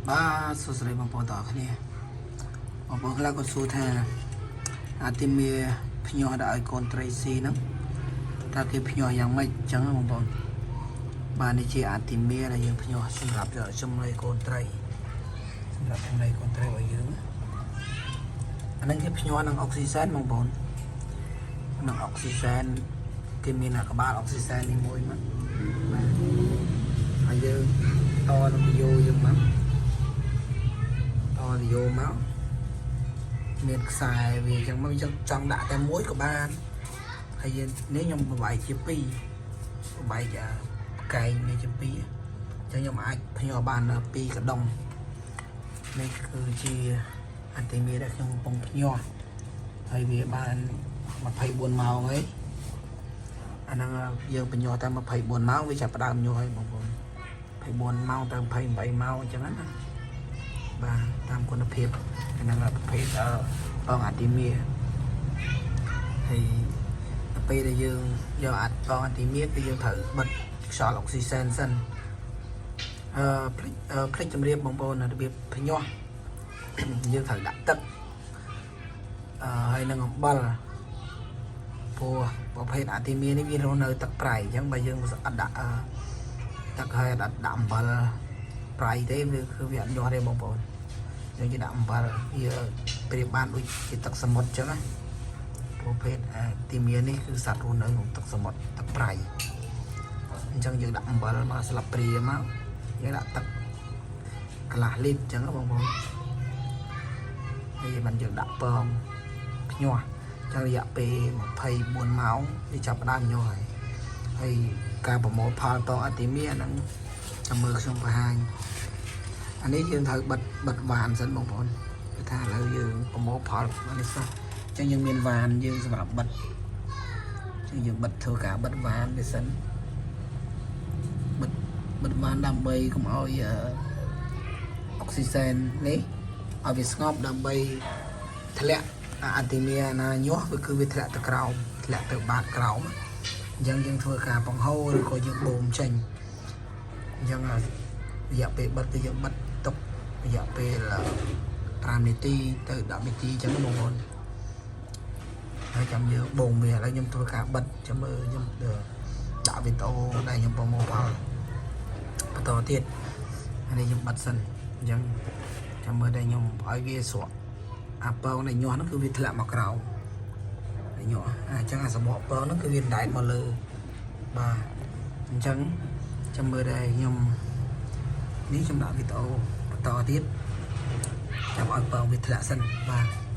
បាទសួស្តីបងប្អូនទាំងអស់គ្នាបងប្អូនខ្លះក៏សួរថា Artemia ភ្ញាស់ដល់ឲ្យកូនត្រីស៊ីហ្នឹងតើគេភ្ញាស់យ៉ាងម៉េចអញ្ចឹងណាបងប្អូនបាទនេះជា Artemia ដែលយើងភ្ញាស់សម្រាប់យកចំណីកូនត្រីសម្រាប់ចំណីកូនត្រីរបស់យើងណាអាហ្នឹងគេភ្ញាស់នឹងអុកស៊ីសែនបងប្អូននឹងអុកស៊ីសែនគេមានអាក្បាលអុកស៊ីសែននេះមួយមកបាទហើយយើងតនឹងយោយើងមក តនយោមកមានខ្សែវាអញ្ចឹងមកយើងចង់ដាក់តែមួយក៏បានហើយយើងនេះខ្ញុំបបែកជាពីរបបែកអាកែងវាជាពីរអញ្ចឹងខ្ញុំអាចភ្ញាក់បានពីរកដុងនេះគឺជា Artemia ដែលខ្ញុំកំពុងភ្ញាក់ហើយវាបាន24ម៉ោងហើយអាហ្នឹងយើងបញ្ញោះតែ24ម៉ោងវាចាប់ផ្ដើមញាស់ហើយបងប្អូន24ម៉ោងទៅ28ម៉ោងអញ្ចឹងណា បាទតាមគុណភាពហ្នឹងប្រភេទអឺបង Artemia ហើយដល់ពេលដែលយើងយកអាត់បង Artemia គឺយើងត្រូវបិទខ្យល់អុកស៊ីសែនសិនអឺភ្លេចអឺភ្លេចជំរាបបងប្អូនរបៀបភ្ញាស់ យើងត្រូវដាក់ទឹកអឺហើយនឹងអំបិលព្រោះប្រភេទ Artemia នេះវារស់នៅទឹកប្រៃអញ្ចឹងបើយើងអត់ដាក់អឺទឹកហើយអត់ដាក់អំបិលប្រៃទេវាគឺវាអត់ញាស់ទេបងប្អូន យើងគេដាក់អំបិលវាប្រៀបបានដូចជាទឹកសមុទ្រអញ្ចឹងណាប្រភេទ Artemia នេះគឺសត្វរស់នៅក្នុងទឹកសមុទ្រទឹកប្រៃអញ្ចឹងយើងដាក់អំបិលមកស្លាបព្រាមកយើងដាក់ទឹកកន្លះលីត្រអញ្ចឹងណាបងប្អូនហើយបានយើងដាក់ពងភ្ញាស់អញ្ចឹងរយៈពេល24ម៉ោងវាចាប់ផ្ដើមញាស់ហើយហើយការប្រមូលផលពង Artemia ហ្នឹងចាំមើលខ្ញុំបង្ហាញ អានេះយើងត្រូវបិទបិទវ៉ានសិនបងប្អូនគឺថាឥឡូវយើងប្រមូលផលអានេះសោះអញ្ចឹងយើងមានវ៉ានយើងសម្រាប់បិទអញ្ចឹងយើងបិទធ្វើការបិទវ៉ានវាសិនបិទបិទវ៉ានដើម្បីកុំឲ្យអឺអុកស៊ីសែននេះឲ្យវាស្ងប់ដើម្បីធ្លាក់អា Artemia ណាញាស់វាគឺវាធ្លាក់ទៅក្រោមធ្លាក់ទៅបាតក្រោមអញ្ចឹងយើងធ្វើការបង្ហូរឬក៏យើងបូមចេញអញ្ចឹងរយៈពេលបិទគឺយើងបិទទុករយៈពេល5នាទីទៅ10នាទីអញ្ចឹងបងប្អូនហើយចាំយើងបូមវាឥឡូវខ្ញុំធ្វើការបិទចាំមើលខ្ញុំដាក់វីដេអូដែលខ្ញុំប្រមូលផលបន្តទៀតអានេះខ្ញុំបិទសិនអញ្ចឹងចាំមើលដែលខ្ញុំឲ្យវាស្រក់អាពងដែលញាស់ហ្នឹងគឺវាធ្លាក់មកក្រោមដែលញាស់អញ្ចឹងអាសបកពងហ្នឹងគឺវាដែតមកលើបាទអញ្ចឹងចាំមើលដែលខ្ញុំ នេះខ្ញុំដាក់វីដេអូបន្តទៀតចាំឲ្យពងវាធ្លាក់សិនបាទ។